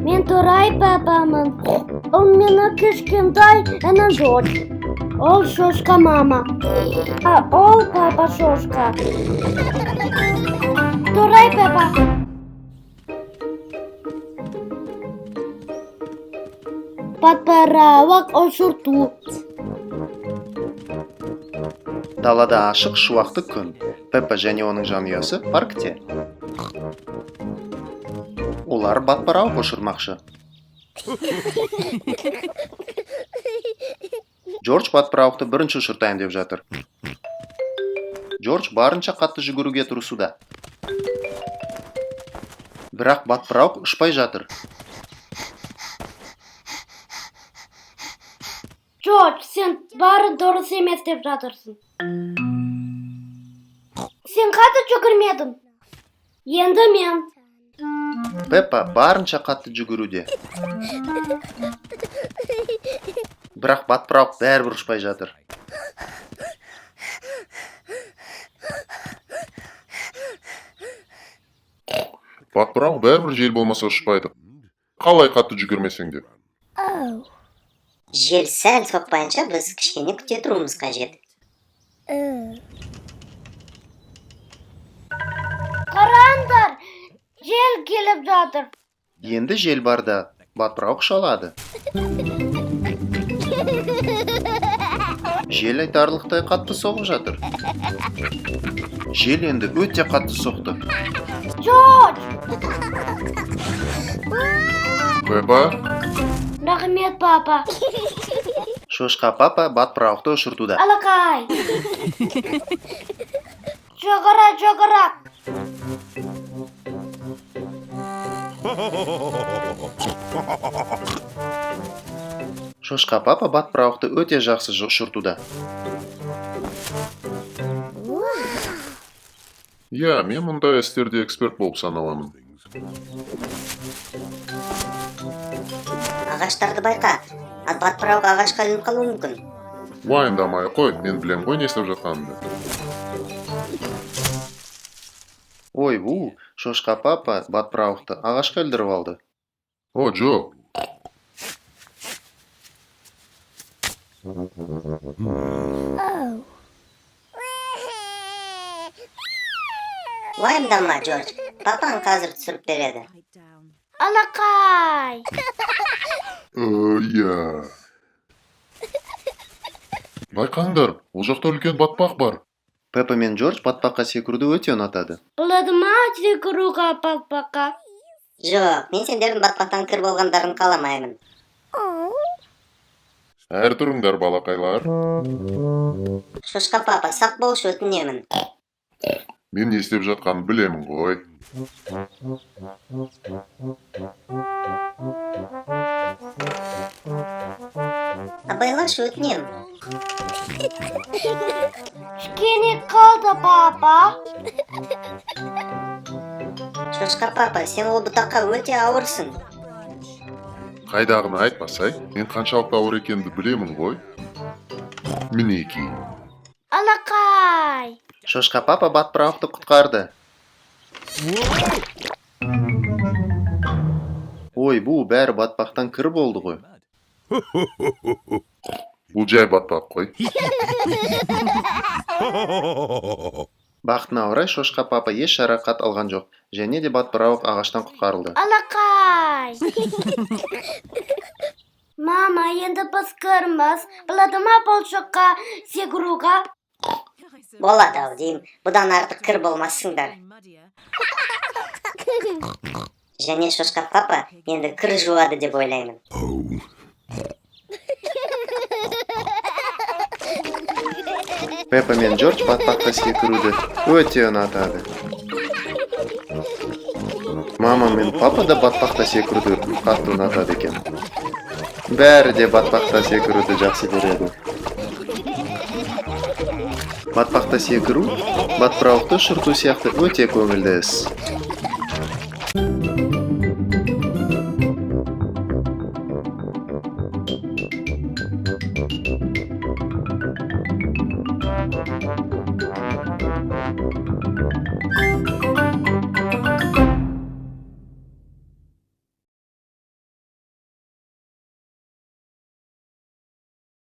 Мен Торай папамын. Ол менің кішкентай інім Джордж. Ол шошқа мама. А ол папа шошқа. Торай папа. Батпырауық ұшырту. Далада ашық шуақты күн. Пеппа және оның жанұясы паркте. Олар батпырауық ұшырмақшы. Джордж батпырауықты бірінші ұшыртайын деп жатыр. Джордж барынша қатты жүгіруге тырысуда. Бірақ батпырауық ұшпай жатыр. Джордж, сен бәрі дұрыс емес деп жатырсың. Сен қатты жүгірмедің. Енді мен. Пеппа барынша қатты жүгіруде. Бірақ батпырауық бәрібір ұшпай жатыр. Батпырауық бәрібір жел болмаса ұшпайды. Қалай қатты жүгірмесең де. Жел сәл соқпайынша, біз кішкене күте тұруымыз қажет. Қараңдар, жел келіп жатыр. Енді жел барда батпырауық ұша алады. Жел айтарлықтай қатты соғып жатыр. Жел енді өте қатты соқты. Джордж! Пеппа, Рахмет, папа. Шошқа папа батпырауықты ұшыртуда. Алақай. Жоғары, жоғары. Шошқа папа батпырауықты өте жақсы ұшыртуда. Иә, мен мұндай істерде эксперт болып саналамын. Ағаштарды байқа. Ал батпырауық ағашқа ілініп қалуы мүмкін. Уайымдамай қой, мен білем ғой не істеп жатқанымды. Ойбу, шошқа папа батпырауықты ағашқа ілдіріп алды. О, жоқ. Уайымдама, Джордж. Папаң қазір түсіріп береді. Алақай. Иә. Байқаңдар, ол жақта үлкен батпақ бар. Пеппа мен Джордж батпаққа секіруді өте ұнатады. Болады ма секіруге батпаққа? Жоқ, мен сендердің батпақтан кір болғандарын қаламаймын. Әрі тұрыңдар, балақайлар. Шошқа папа, сақ болшы, өтінемін. Мен не істеп жатқанымды білемін ғой. Абайлашы, өтінемін. Кішкене қалды, папа. Шошқа папа, сен ол бұтаққа өте ауырсың. Қайдағыны айтпасай, мен қаншалықты ауыр екенімді білемін ғой. Мінекей. Алақай. Шошқа папа батпырауықты құтқарды. Ойбу, бәрі батпақтан кір болды ғой. Бұл жай батпақ қой. Бақытына орай, шошқа папа еш жарақат алған жоқ және де батпырауық ағаштан құтқарылды. Алақай. Мама, енді біз кірміз. Болады ма балшыққа секіруге? Болады ау деймін. Бұдан артық кір болмассыңдар. Және шошқа папа енді кір жуады деп ойлаймын. Пеппа мен Джордж батпақта секіруді өте ұнатады. Мама мен папа да батпақта секіруді қатты ұнатады екен. Бәрі де батпақта секіруді жақсы көреді. Батпақта секіру, батпырауықты ұшырту сияқты өте көңілді іс.